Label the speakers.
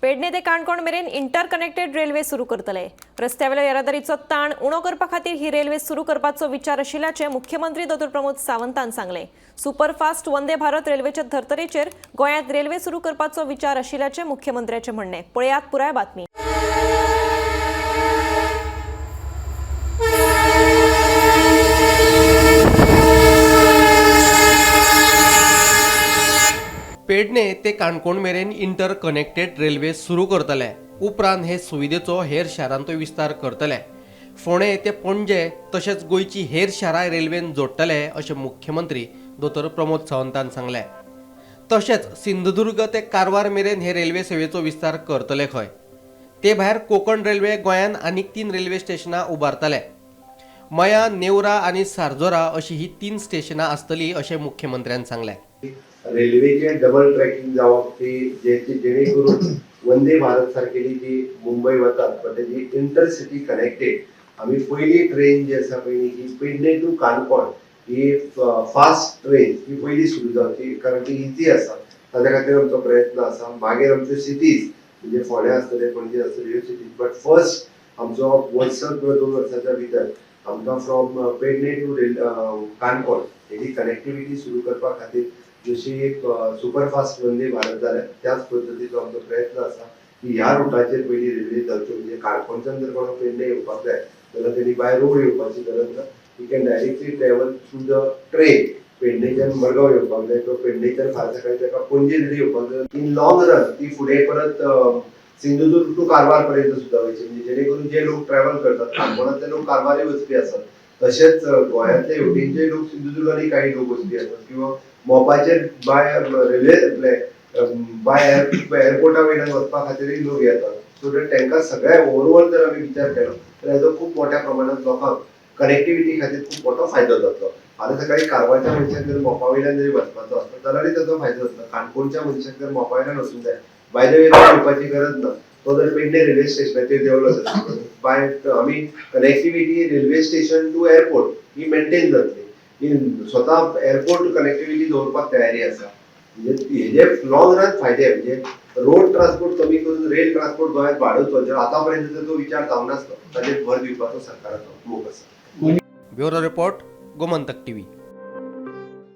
Speaker 1: पेडणे ते काणकोण मेरेन interconnected railway सुरू करतले. रस्त्यावेलो येरादारीचो ताण उणो करपा खातीर ही रेल्वे सुरू करपाचो विचार आशिल्ल्याचें मुख्यमंत्री दोतोर प्रमोद सावंतान सांगलें. सुपरफास्ट वंदे भारत रेल्वेच्या धर्तरेचेर गोंयांत रेल्वे सुरू करपाचो विचार आशिल्ल्याचें मुख्यमंत्र्याचें म्हणणें. पळयात पुराय बातमी.
Speaker 2: पेडणे ते काणकोण मेरेन इंटर कनेक्टेड रेल्वे सुरू करतले. उपरांत हे सुविधेचो हेर शारांतूय विस्तार करतले. फोंडें ते पणजे तशेंच गोंयची हेर शारां रेल्वेन जोडटले अशें मुख्यमंत्री दोतोर प्रमोद सावंतान सांगलें. तशेंच सिंधुदुर्ग ते कारवार मेरेन हे रेल्वे सेवेचो विस्तार करतले खंय. ते भायर कोंकण रेल्वे गोंयांत आनीक 3 रेल्वे स्टेशनां उबारतले. मया, नेवरा आनी सारजोरा अशी ही 3 स्टेशनां आसतली अशें मुख्यमंत्र्यान सांगलें.
Speaker 3: रेल्वेचे डबल ट्रॅकिंग जावप ती जेणे करून वंदे भारत सारकेली जी मुंबय वतात पण तेजी इंटरसिटी कनेक्टेड आमी पयली ट्रेन जी आसा पयली ही पेडणे टू काणकोण ही फास्ट ट्रेन ही पयली सुरू जावची, कारण ती इजी आसा. ताज्या खातीर आमचो प्रयत्न आसा. मागीर आमच्यो सिटीज म्हणजे फोंडें आसतलें, पणजे आसतले, ह्यो सिटीज. बट फर्स्ट आमचो वर्स किंवा 2 वर्साच्या भितर आमकां फ्रॉम पेडणे टू काणकोण हेजी कनेक्टिविटी सुरू करपा खातीर जशी एक सुपरफास्ट वंदे भारत जाल्या त्याच पद्दतीचो आमचो प्रयत्न आसा की ह्या रुटाचेर पयली रेल्वे जावच्यो. म्हणजे काणकोणच्यान जर कोणाक पेडणे येवपाक जाय जाल्यार तेणी बाय रोड येवपाची गरज ना. You can directly travel through the train. पेडणेच्यान Madgaon येवपाक जाय किंवा पेडणेच्यान फाल्यां सकाळी ताका पणजे जरी येवपाक जाय, इन लॉंग रन ती फुडें परत सिंधुदुर्ग टू कारवार पर्यंत सुद्दां वयची. म्हणजे जेणे करून जे लोक ट्रॅव्हल करतात, काणकोणांतले लोक कारवारय वचपी आसात, तशेंच गोंयांतले हेवटेनचे लोक सिंधुदुर्गानय काही लोक वचपी आसात किंवा मोपाचेर बाय रेल्वे बाय एअरपोर्टा वयल्यान वचपा खातीरय लोक येतात. सो that तांकां सगळ्या ओवरऑल जर आमी विचार केलो तर हेजो खूब मोठ्या प्रमाणात लोकांक कनेक्टिविटी खातीर खूब मोठो फायदो जातलो. फाल्यां सकाळी कारवारच्या मनशाक जर मोपा वयल्यान जरी वचपाचो आसता जाल्यारय ताचो फायदो जातलो. काणकोणच्या मनशाक जर मोपा वयल्यान वचूंक जाय, बाय the way येवपाची गरज ना, तो जर पेडणे रेल्वे स्टेशनाचेर देंवलो जाल्यार बाय आमी connectivity railway station to airport he maintain जातली. ही स्वता एअरपोर्ट कनेक्टिविटी दवरपाक तयारी आसा. म्हणजे हेजे लॉंग रन फायदे म्हणजे रोड ट्रान्सपोर्ट कमी करून रेल ट्रान्सपोर्ट गोंयांत वाडोवचो, जो आतां पर्यंत तो विचार जावनासलो, ताचेर भर दिवपाचो सरकाराचो मोग आसा.
Speaker 2: Bureau report, Gomantak TV.